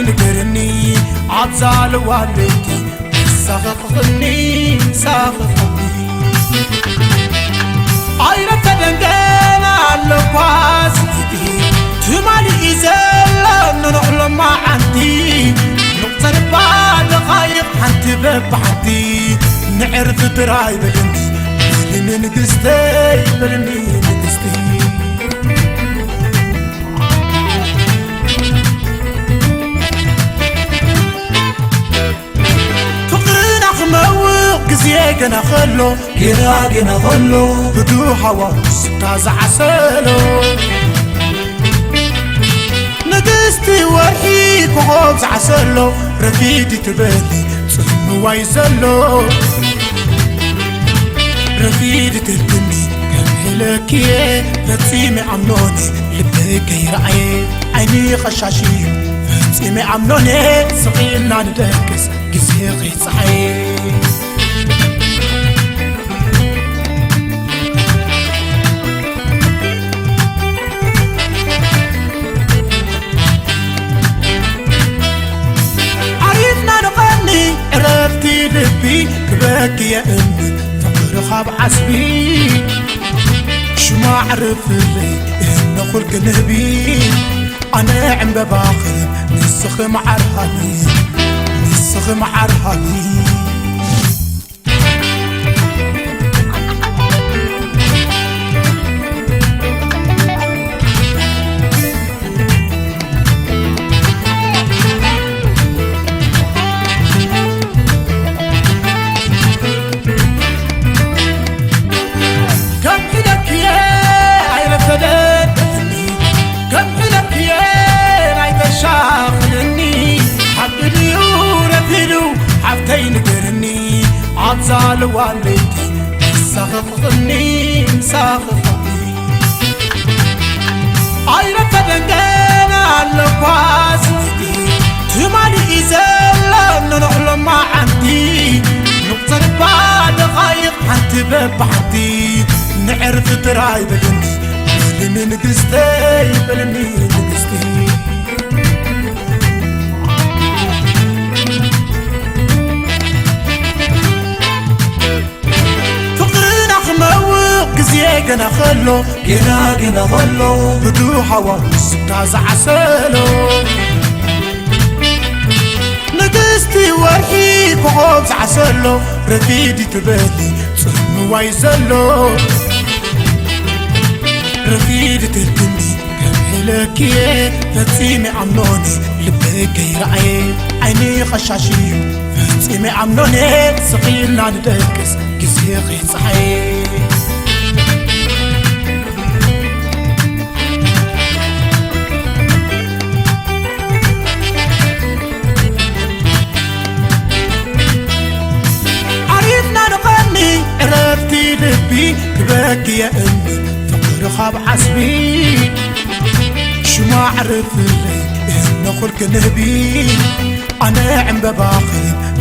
ንገርኒ ኣብዛ ለዋለይቲ ሳኸኽኽኒ ሳኸኽኽኒ ኣይረፈደን ገና ኣለኳ ስኢዲ ትማሊ እዩ ዘሎ ንንቕሎ መዓንቲ ንቑጸርባ ደቓይቕ ሓንቲ በብሓንቲ ንዕርፊ ጥራይ በልኒ በልኒ ንግስተይ በልኒ ንግስተይ ፍቕርና ክመውቕ ግዜ ገና ኸሎ ገና ገና ኸሎ ብዱ ሃዋውስታ ዝዓሰሎ ንግስቲ ወርሒ ኮኾብ ዝዓሰሎ ረፊዲ ትበሊ ጽምዋይ ዘሎ ረፊዲ ትልክኒ ከም ህለክየ ፈጺመ ኣምኖኒ ልበይ ከይረኣየ ዓይኒ ኸሻሽዩ ፈጺመ ኣምኖኒ ስቒልና ንደቅስ ግዜ ኸይፀሓየ ዓሪፍና ንቐኒ ዕረፍቲ ልቢ ክበክየ እምኒ ፍቕሪ ካብ ዓስቢ ሽማ ዕርፍለይ እነኹል ክንህቢ ኣነ ዕምበባኺ ንስኺ መዓር ሃቢ ንስኺ መዓር ሃቢ ከም ኢለክየ ኣይረፈደትኒ ከም ኢለክየ ኣይተሻኽልኒ ሓቂ ድዩ ረፊዱ ሓፍተይ ንገርኒ ኣብዛ ለዋለይቲ ምሳኽኽኽኒ ምሳኽኽኽኒ ኣይረፈደን ገና ኣለኳ ስኢዲ ትማሊ እዩ ዘሎ ንንቕሎ መዓንቲ ንቑጸርባ ደቓይቕ ሓንቲ በብሓንቲ ንዕርፊ ጥራይ በልኒ በልኒ ንግስተይ በልኒ ንግስተይ ፍቕርና ክመውቕ ግዜ ገና ኸሎ ገና ገና ኸሎ ብዱ ሃዋውስታ ዝዓሰሎ ንግስቲ ወርሒ ኮኾብ ዝዓሰሎ ረፊዲ ትበሊ ጽምዋይ ዘሎ ረፊዲ ትልክኒ ከም ኢለክየ ፈጺመ ኣምኖኒ ልበይ ከይረኣየ ዓይኒ ኸሻሽዩ ፈጺመ ኣምኖኒ ስኺልና ንደቅስ ግዜ ኸይፀሓየ ዓሪፍና ንቐኒ ዕረፍቲ ልቢ ክበክየ እምበር ፍቕሪ ካብ ዓስቢ ሽማ ዕርፍለይ እነኹል ክንህቢ ኣነ ዕምበባኺ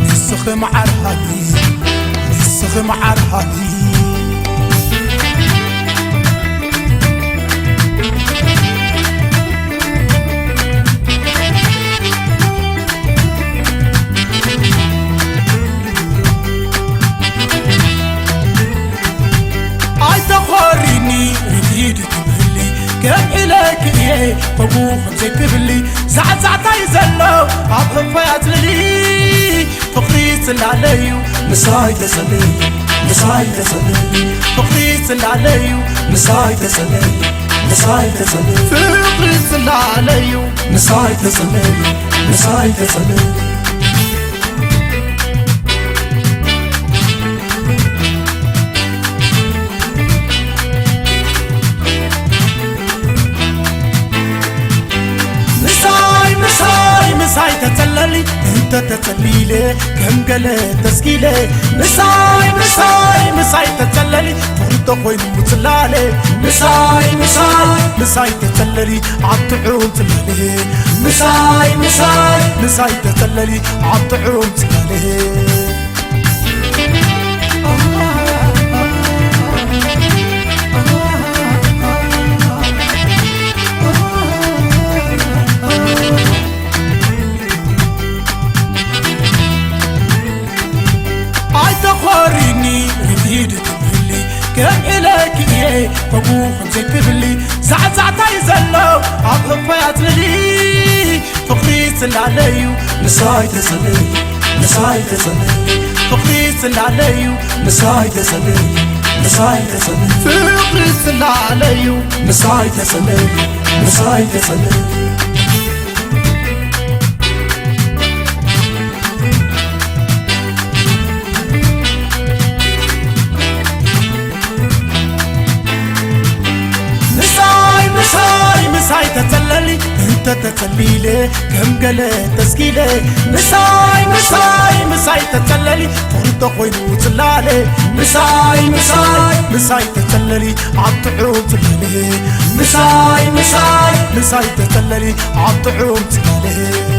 ንስኺ መዓር ሃቢ ንስኺ መዓር ሃቢ ኣይተኾሪኒ ርዲድ ትብሊ ከም ኢለኪ እየ ከምኡ ከምዘይትብሊ ዛዕዛዕታይ ዘሎ ኣብ ሕንፋይ ኣፅልሊ ፍቕሪ ፅላለዩ ምሳይ ተፀለሊ ምሳይ ተፀለሊ ፍቕሪ ፅላለዩ ምሳይ ተፀለሊ ምሳይ ተፀለሊ ፍቕሪ ፅላለዩ ምሳይ ተፀለሊ ምሳይ ተፀለሊ ምሳይ ምሳይ ምሳይ ተጸለሊ እንተ ተጸሊለ ከም ገለ ተስኪለ ምሳይ ምሳይ ምሳይ ተጸለሊ ፍቕሪ ተኾይኑ ምጽላለ ምሳይ ምሳይ ምሳይ ተጸለሊ ኣብ ጥዑም ጽላለ ምሳይ ምሳይ ምሳይ ተጸለሊ ኣብ ጥዑም ጽላለ የምሕለኪ እየ ከምኡ ከም ዘይትብሊ ዛዕዛዕታይ ዘሎ ኣብ ሕቆይ ኣጽልሊ ፍቕሪ ጽላለ እዩ ምሳይ ተጸለሊ ምሳይ ተጸለሊ ፍቕሪ ጽላለ እዩ ምሳይ ተጸለሊ ምሳይ ተጸለሊ ፍቕሪ ጽላለ እዩ ምሳይ ተጸለሊ ምሳይ ተጸለሊ ምሳይ ምሳይ ምሳይ ተጸለሊ እንተ ተጸሊለ ከም ገለ ተስኪለ ምሳይ ምሳይ ምሳይ ተጸለሊ ፍቕሪ ተኾይኑ ጽላለ ምሳይ ምሳይ ምሳይ ተጸለሊ ኣብ ጥዑም ጽላለ ምሳይ ምሳይ ምሳይ ተጸለሊ ኣብ ጥዑም ጽላለ